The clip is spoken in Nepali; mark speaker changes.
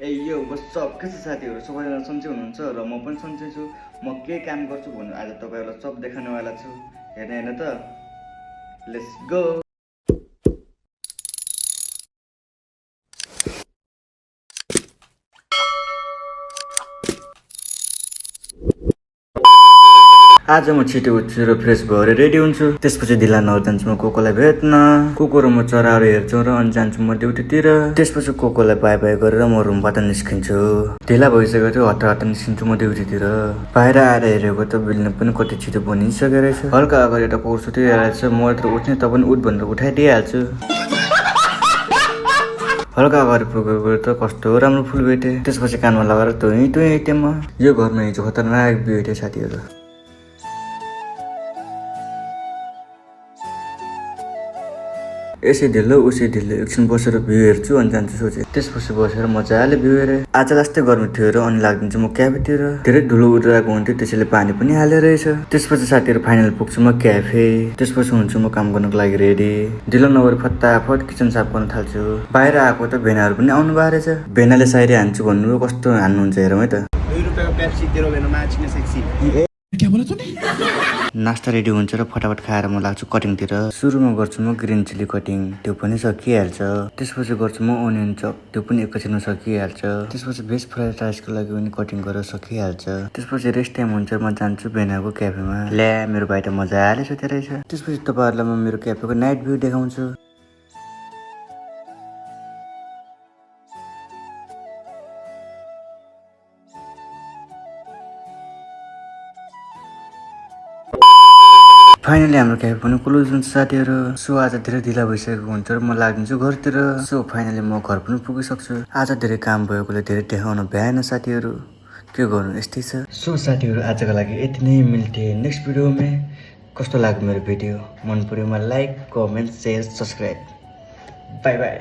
Speaker 1: ए यो सब के छ साथीहरू सबैजना सन्चै हुनुहुन्छ र म पनि सन्चै छु। म के काम गर्छु भन्नु आज तपाईहरुलाई सब देखाउनेवाला छु। हेर्न हेर्न त लेट्स गो। आज म छिटो उठ्छु र फ्रेस भएर रेडी हुन्छु। त्यसपछि ढिला नहुँ जान्छु म कोकोलाई भेट्न। कोको र म चराहरू हेर्छु र अनि जान्छु म ड्युटीतिर। त्यसपछि कोकोलाई बाइ बाइ गरेर म रुमबाट निस्किन्छु। ढिला भइसकेको थियो, हट्टा हट्टा निस्किन्छु म ड्युटीतिर। बाहिर आएर हेरेको त बिल्डिङ पनि कति छिटो बनिसकेको रहेछ। हल्का अगाडि एउटा कोर्स सुतिरहेछ, म यत्र उठ्ने त पनि उठ भनेर उठाइदिइहाल्छु। हल्का अगाडि पुगेको त कस्तो राम्रो फुल भेटे। त्यसपछि कानमा लगाएर टुइ टुइ आइटेम म यो घरमा हिजो खतरनाक भेटे साथीहरू। यसै ढिलो उसै ढिलो एकछिन बसेर भ्यू हेर्छु अनि जान्छु सोचे। त्यसपछि बसेर मजाले भ्यू हेरेँ। आज जस्तै गर्मी थियो र अनि लाग्दिन्छु म क्याफेतिर। धेरै धुलो उडिरहेको हुन्थ्यो, त्यसैले पानी पनि हालेर रहेछ। त्यसपछि साथीहरू फाइनल पुग्छु म क्याफे। त्यसपछि हुन्छु म काम गर्नको लागि रेडी। ढिलो नगरी फटाफट किचन साफ गर्न थाल्छु। बाहिर आएको त भेनाहरू पनि आउनु भएको रहेछ। भेनाले साइरी हान्छु भन्नु कस्तो हान्नुहुन्छ हेरौँ है त।
Speaker 2: 2 रुपैयाँको पेप्सी तेरो भेना माछिने सेक्सी।
Speaker 3: क्या बोला तूने?
Speaker 1: नास्ता रेडी हुन्छ र फटाफट खाएर म लाग्छु कटिङतिर। सुरुमा गर्छु म ग्रिन चिली कटिङ, त्यो पनि सकिहाल्छ। त्यसपछि गर्छु म ओनियन चप, त्यो पनि एकैछिनमा सकिहाल्छ। त्यसपछि भेज फ्राइड राइसको लागि पनि कटिङ गरेर सकिहाल्छ। त्यसपछि रेस्ट टाइम हुन्छ, म जान्छु भेनाको क्याफेमा। ल्या मेरो भाइ त मजाले सुते रहेछ। त्यसपछि तपाईहरुलाई म मेरो क्याफेको नाइट भ्यू देखाउँछु। फाइनली हाम्रो क्याफे पनि क्लोज हुन्छ साथीहरू। सो आज धेरै ढिला भइसकेको हुन्छ र म लाग्दिन्छु घरतिर। सो फाइनली म घर पनि पुगिसक्छु। आज धेरै काम भएकोले धेरै देखाउन भ्याएन साथीहरू, के गर्नु यस्तै छ। सो साथीहरू आजको लागि यति नै, मिल्थे नेक्स्ट भिडियोमा। कस्तो लाग्यो मेरो भिडियो? मन पर्योमा like comment share subscribe. Bye by.